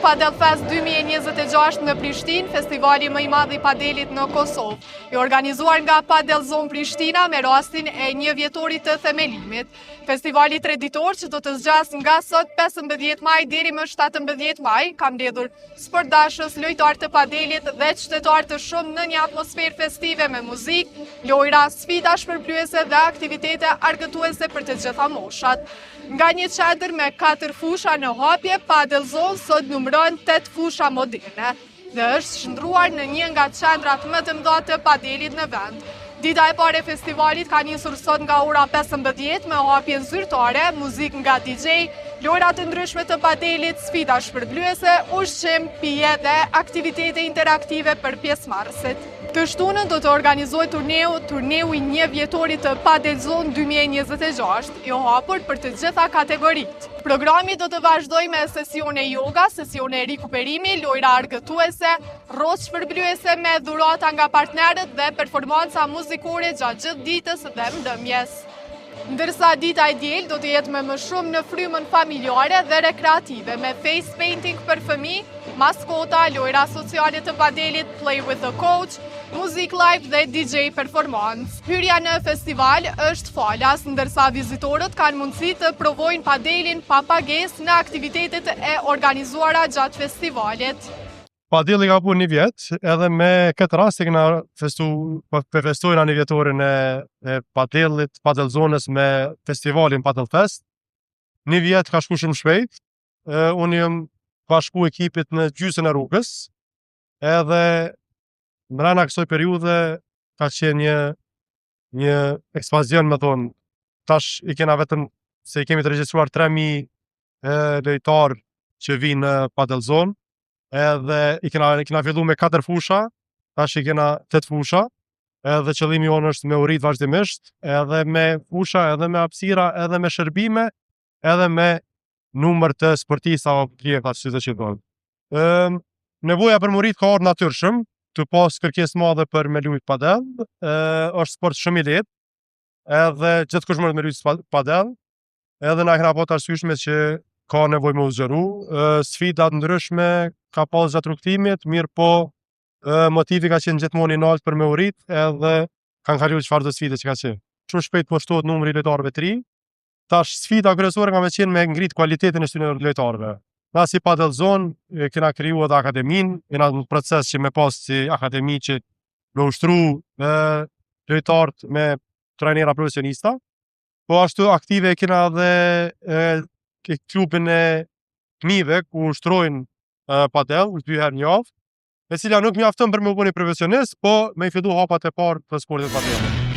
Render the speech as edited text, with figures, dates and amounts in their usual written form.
Padel Fest 2026 në Prishtinë, festivali më i madh i padelit në Kosovë, i organizuar nga Padel Zone Prishtina me rastin e një vjetorit të themelimit. Festivali treditor që do të zgjasë nga sot 15 maj deri më 17 maj, ka mbledhur sportdashës, lojtarë të padelit dhe qytetarë të shumtë në një atmosferë festive me muzikë, lojra, sfida shpërblyese dhe aktivitete argëtuese për të gjitha moshat. Nga një qendër me 4 fusha në hapje, Padel Zone sot numëron 8 fusha moderne dhe është shndërruar në një nga qendrat më të mëdha të padelit në vend. Dita e parë e festivalit ka nisur sot nga ora 15 me hapjen zyrtare, muzikë nga DJ, lojra të ndryshme të padelit, sfida shpërblyese, ushqim, pije dhe aktivitete interaktive për pjesëmarrësit. Të shtunën do të organizohet turneu, turneu i një vjetorit të Padel Zone 2026, i hapur për të gjitha kategoritë. Programi do të vazhdojë me sesione yoga, sesione rikuperimi, lojra argëtuese, Rrotë shpërblyese me dhurata nga partnerët dhe performanca muzikore gjatë gjithë ditës dhe mbrëmjes. Ndërsa dita e diel do të jetë me më shumë në frymën familjare dhe rekreative, me face painting për fëmijë, maskota, lojra sociale të padelit, play with the coach, muzikë live dhe DJ performance. Hyrja në festival është falas, ndërsa vizitorët kanë mundësi të provojnë padelin pa pagesë në aktivitetet e organizuara gjatë festivalit. Padelli ka bo një vjet, edhe me këtë rast e kena festu, po e festojna një vjetorin e, e padellit, padel zonës me festivalin Padel Fest. Një vjet ka shku shumë shpejt, e, unë jam bashku ekipit në gjysën e rrugës, edhe mrena kësoj periudhe ka qenë një, një ekspansion, me thonë, tash i kena vetëm se i kemi të regjistruar 3000 lojtarë që vinë në padel zonë, edhe i kena, i kena fillu me 4 fusha, tash i kena 8 fusha, edhe qëllimi jonë është me u rrit vazhdimisht, edhe me fusha, edhe me hapësira, edhe me shërbime, edhe me numër të sportistave apo klientave që të që thonë. Ëm nevoja për m'u rrit ka ardhur natyrshëm, tu pas kërkesë madhe për me lujt padel, ë është sport shumë i lehtë, edhe gjithkush mundet me lujt padel, edhe na kena pa të arsyeshme që ka nevojë me u zgjeru, sfida të ndryshme ka pas gjatë rrugëtimit, mirë po motivi ka qenë gjithmonë i lartë për me u rrit edhe kanë kalu çfarëdo sfide që ka qenë. Shumë shpejt po shtohet numri i lojtarëve të ri. Tash sfida kryesore ka me qenë me ngrit kualitetin e këtyre lojtarëve. Na si Padel Zone e kena kriju edhe akademinë, jena në proces që me pas si akademi që me ushtru lojtarët me trajnera profesionista. Po ashtu aktive e kena edhe e, e klubin e fëmijëve ku ushtrojnë e, padel dy herë në javë, e cila nuk mjafton për me u bë një profesionist, po me i fillu hapat e parë të sportit padelit.